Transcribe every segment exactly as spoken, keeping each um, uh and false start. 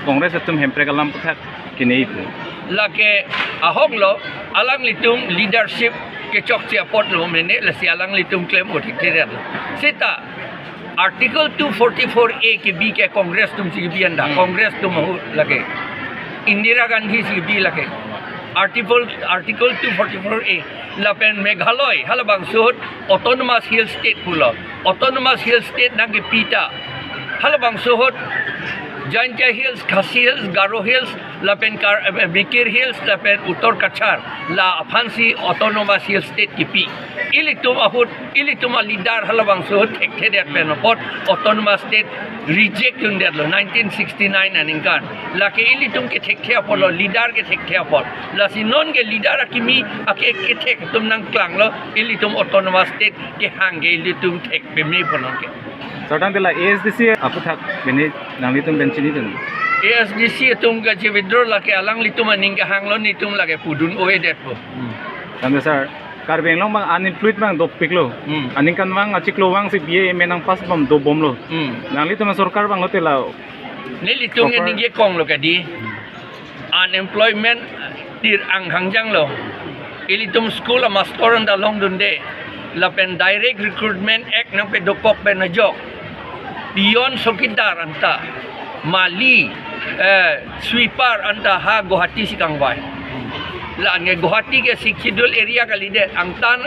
Congress atum Hemprek alam aputhak kenei pu. Lake ahok lo, alanglitum leadership kechokche apotlo mene, lasi alanglitum klem othik thedet lo. Seta Article two forty-four A kebi ke Congress atum si kebi anda, Hmm. Congress atum ahut lake. Indira Gandhi si kebi lake. Article, Article two forty-four A. Lapen Meghalaya, halabangso ahut Autonomous Hill State pulo. Autonomous Hill State nangkepi ta, halabangso ahut Jaintia Hills, Khasi Hills, Garo Hills, lapen Kar-, eh, Mikir Hills, lapen Uttar Cachar, la aphansi Autonomous Hill State kepi. Ilitum ahut, ilitum a leader halabangso ahut thekthedet pen apot Autonomous State reject dundetlo nineteen sixty-nine aningkan. Lake ilitum kethekthe apotlo, leader kethekthe apot. Lasi non ke leader akimi ake kethek atum nangklanglo, ilitum Autonomous State kehang ke ilitum thek peme ponong ke. Sir, tangte la A S D C aputhak bini nanglitum pen chinidun. A S D C atum kachi withdraw lake alanglitum aning kehanglo, netum lake pudun-oedetpo. Hmm. Tangte sir, Karbi Anglong abang unemployed abang dopiklo. Hmm. Aningkanvang achiklobang si B A M A nangpass bom dobomlo. Hmm. Nanglitum sorkar abang lote la. Nelitum Proper. Ningje konglo kadi. Unemployment tir anghang janglo. Ilitum school amastor anta longdunde. Lapen Direct Recruitment Act nangpedokok pen ajok. Peon, chowkidar anta, mali, eh, sweeper anta ha Guwahati si kangvai. La ange Guwahati ke Sixth Schedule area kalidet, angtan,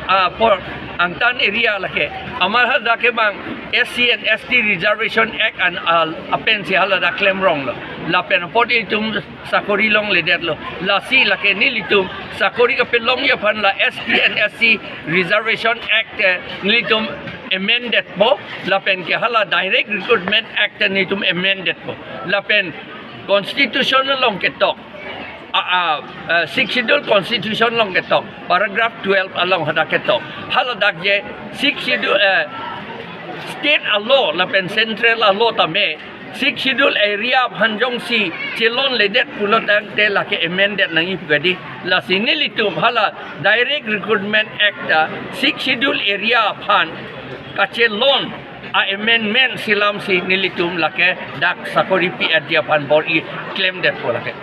ah, por, angtan area lake. Amat hadak ke abang S C and S T Reservation Act an, ah, apensi haladak klemronglo. Lapen apot itum sakori longledetlo. Lasi lake nelitum sakori kapelongji aphan la S T and S C Reservation Act, eh, nelitum amendedpo. Lapen ke hala Direct Recruitment Act, eh, nelitum amendedpo. Lapen Constitution along ketok. A, a, eh, Sixth Schedule Constitution along ketok. Paragraph twelve along hadak ketok. Haladak je Sixth Schedule, eh, state a-law lapen central a-law tame Sixth Schedule area aphan jongsi chelonledet pulo tangte lake amended nangji pu kadi. Lasi nelitum hala Direct Recruitment Act ta Sixth Schedule area aphan kachelon a-amendment si lamsi nelitum lake dak sakori pi-etji aphan bor-i klemdetpo lake.